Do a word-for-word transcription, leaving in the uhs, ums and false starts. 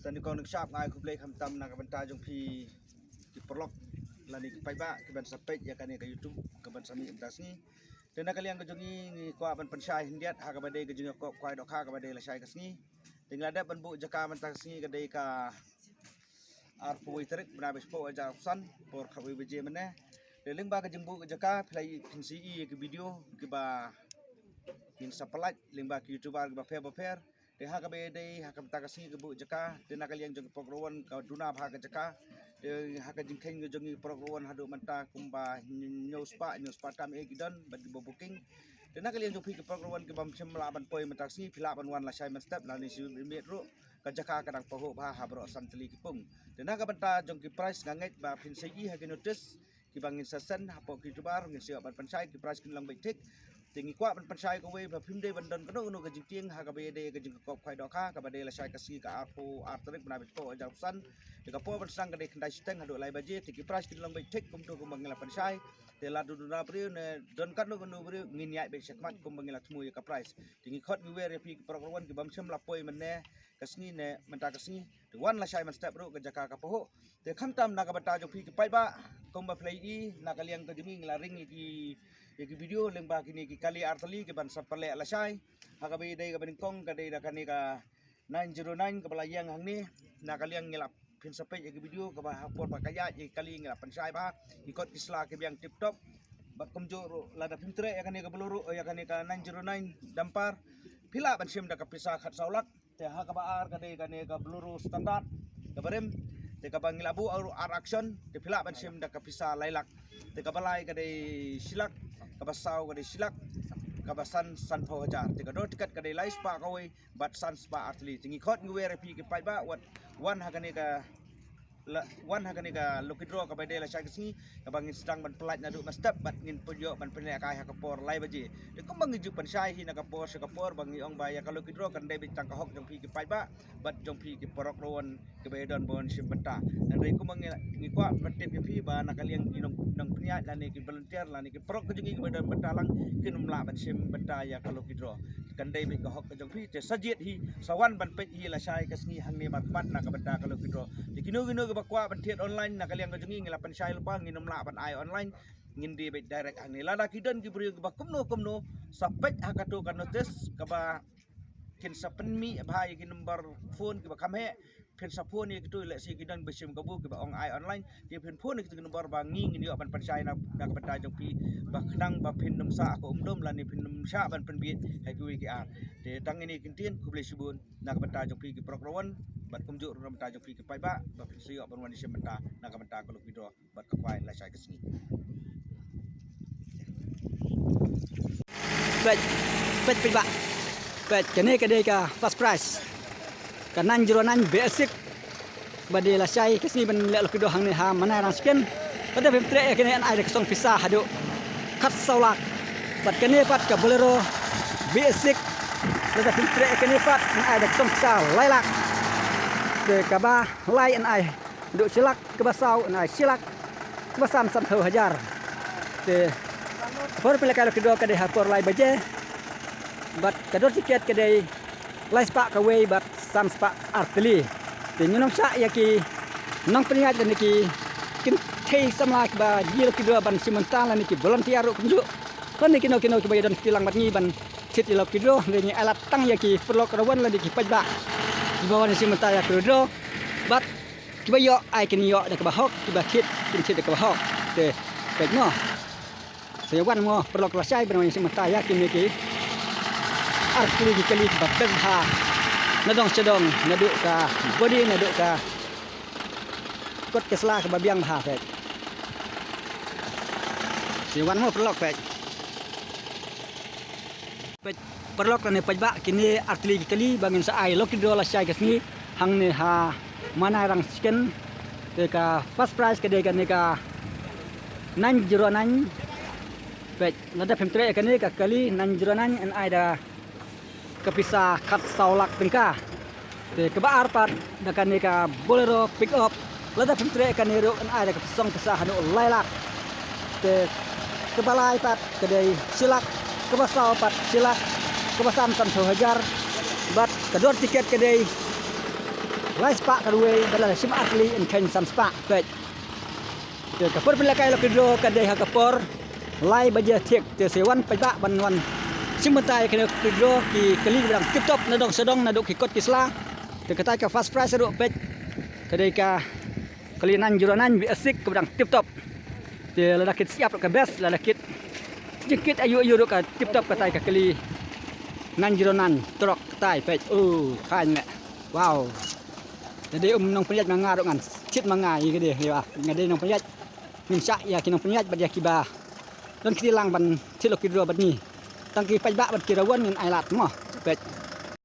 Sa nyngkong nyngshap nga ai khublei khamtam na ka bynta jong phi ki paralok lane ki paidbah kiban sa peit ïa kane ka YouTube kaban sa mih mynta ka sngi. Te na ka liang ka jong ngi ngi kwah ban pynshai khyndiat ha kaba dei ka jingïakop khwai dohkha kaba dei lashai ka sngi. Te ngi la dep ban buh jaka mynta ka sngi ka dei ka arphew wei tarik bnai ba shiphew hajar arphew san por khatwei baje mynne. Te lyngba ka jingbuh ka jaka phi la ïohi, phin sa ïohi ïa ki video kiba ngin sa pynlait lyngba ki YouTuber kiba pher ba pher. Te ha kaba ïadei ha ka bynta ka sngi ka buh jaka, te na ka liang jong ki paralok ruh ka duna bha ka jaka. Te ha ka jingkheiñ ka jong ngi paralok ruh haduh mynta kumba hynñiew spah, hynñiew spah tam eh ki don bad kiba booking. Te na ka liang jong phi ki paralok ruh kibym shym lah ban poi mynta ka sngi, phi lah ban wan lashai mynstep lane shi miet ruh ka jaka ka dang pahuh bha ha baroh san tylli ki pung. Te na ka bynta jong ki price nga ngeit ba phin sa ïohi ha ki notice kiba ngin sa send hapoh ki YouTuber, ngin sa ïoh ban pynshai, ki price kin long beit thik. Te ngi kwah ban pynshai kawei ba phim dei ban don kano kano ka jingtieng ha kaba ïadei ka jingïakop khwai dohkha kaba dei lashai ka sngi ka arphew ar tarik bnai ba shiphew hajar arphew san. Te ka por ban sdang ka dei khyndai shiteng haduh lai baje, te ki price kin long beit thik kumto kumba ngi la pynshai. Te lada don briew ne don kano kano briew ngin ïaid beit shakhmat kumba ngi la thmu ïa ka price. Te ngi khot ngi wer ïa phi ki paralok ruh kibym shym la poi mynne ka sngi ne mynta ka sngi. Te wan lashai mynstep ruh ka jaka ka pahuh. Te khamtam na ka bynta jong phi ki paidbah kumba phi la ïohi na ka liang ka jong ngi ngi la ring ïa ki, ïa ki video lyngba kine ki kali ar tylli kiban sa pynleh lashai. Ha kaba ïadei kaba nyngkong ka dei da kane ka nine zero nine kaba la ïeng hangne. Na ka liang ngi la, phin sa peit ïa ki video kaba ha por ba ka ïaid ïa ki kali ngi la pynshai bha. Ngi kot ki sla ki biang tip top. Bad kumjuh ruh lada phim treh ïa kane ka Bolero, ïa kane ka nine zero nine dumper, phi lah ban shim da ka pisa khatsaw lak. Te ha kaba ar ka dei kane ka Bolero standard kaba rim. Te kaba ngi la buh ar, ar action, te phi lah ban shim da ka pisa lai lak. Te kaba lai ka dei shi lak, kaba saw ka dei shi lak, kaba san sanphew hajar. Te ka dor tiket ka dei lai spah kawei bad san spah ar tylli. Te ngi khot ngi wer ïa phi ki paidbah wat wan ha kane ka, la wan ha kane ka lucky draw kaba dei lashai ka sngi, kaba ngin sdang ban pynlait naduh mynstep bad ngin pynïoh ban pynlehkai ha ka por lai baje. Te kumba ngi ju pynshai hi na ka por sha ka por ba ngi ong ba ïa ka lucky draw kan dei beit tang ka hok jong phi ki paidbah bad jong phi ki paralok ruh kiba ïadon ban shim bynta. Hynrei kumba ngi, ngi kwah ban tip ïa phi ba na ka liang ki nong, nongpynïaid lane ki volunteer lane ki paralok ka jong ngi kiba ïadon bynta lang kin ym lah ban shim bynta ïa ka lucky draw. Kan dei beit ka hok ka jong phi, te sa jied hi, sa wan ban peit hi lashai ka sngi hangne markhmat na ka bynta ka lucky draw. Te kino kino kiba kwah ban thied online na ka liang ka jong ngi ngi la pynshai lypa, ngin ym lah ban ai online, ngin die beit direct hangne. Lada ki don ki briew kiba kumno kumno sa peit ha kato ka notice kaba kin sa pynmih bha ïa ki number phone kiba kham heh, phin sa phone ïa kito, lehse ki don ba shim kabu kiba ong ai online, te phin phone ïa kito ki number ba ngi ngin ïoh ban pynshai na, na ka bynta jong phi, ba khnang ba phin ym sah ha ka umdum lane phin ym shah ban pynbieit ha kiwei ki ar. Te tang ine ki ktien, khublei shibun na ka bynta jong phi ki paralok ruh bad kumjuh ruh na ka bynta jong phi ki paidbah ba phin sa ïoh ban wan ïashim bynta na ka bynta ka lucky draw bad ka khwai lashai ka sngi. Peit, peit, peit bah. Peit, kane ka dei ka first prize. Ka nine zero nine basic. Ba dei lashai ka sngi ban leh lucky draw hangne ha Manai Rang Chicken. Lada phim treh ïa kane yn ai da ka song pisa haduh khatsaw lak. Bad kane pat ka Bolero basic. Lada phim treh ïa kane pat yn ai da ka song pisa lai lak. Te kaba lai yn ai haduh shi lak, kaba saw yn ai shi lak, kaba san sanphew hajar. Te por pynlehkai lucky draw ka dei ha por lai baje. Bad ka dor tiket ka dei lai spah kawei bad san spah ar tylli. Te ngin ym shah ïa ki nongpynïaid lane ki kynthei samla kiba ïoh lucky draw ban shim bynta lane ki volunteer ruh kumjuh. Lane kino kino kiba ïadon kti lang bad ngi ban thied ïa lucky draw, hynrei ngi ai lad tang ïa ki paralok ruh lane ki paidbah kiba wan shim bynta ïa ka lucky draw. Bad kiba ïoh ai kin ïoh da kaba hok, kiba thied kin thied da kaba hok. Te peit mo. Sa ïa wan mo paralok lashai ban wan shim bynta ïa kine ki ar tylli ki kali kiba beit bha. Na dong sha dong, naduh ka body, naduh ka kot ka sla kaba biang bha peit. Sa ïa wan mo paralok peit. Peit paralok lane paidbah, kine ar tylli ki kali ba ngin sa ai lucky draw lashai ka sngi hangne ha Manai Rang Chicken. Te ka first prize ka dei kane ka nine zero nine. Peit lada phim treh kane ka kali nine zero nine yn ai da ka pisa khatsaw lak tyngka. Te kaba ar pat da kane ka Bolero pick up. Lada phim treh kane ruh yn ai da ka song pisa haduh lai lak. Te kaba lai pat ka dei shi lak, kaba saw pat shi lak, kaba san sanphew hajar. Bad ka dor tiket ka dei Lai spah ka rwei, bad la shim ar tylli yn kheiñ san spah, peit. Te ka por pynlehkai lucky draw ka dei ha ka por lai baje thiek, te sa wan paidbah ban wan shim bynta ïa kane ka lucky draw, ki kali kaba dang tip top na dong sha dong, naduh ki kot ki sla. Te katai ka first prize ruh, peit, ka dei ka kali nine zero nine V S six kaba dang tip top. Te lada kit siap ruh ka best, lada kit jingkit aïu aïu ruh ka tip top katai ka kali nine zero nine, trok katai, peit. Oh, kheiñ leh. Wow. Te dei um nongpynïaid ma nga ruh, ngan thied ma nga ïa kane, ïa, nga dei nongpynïaid. Ngin shah ïa ki nongpynïaid bad ïa kiba don kti lang ban thied lucky draw bad ngi. Tang ki paidbah bad ki rawon ngin ailad mo. Peit.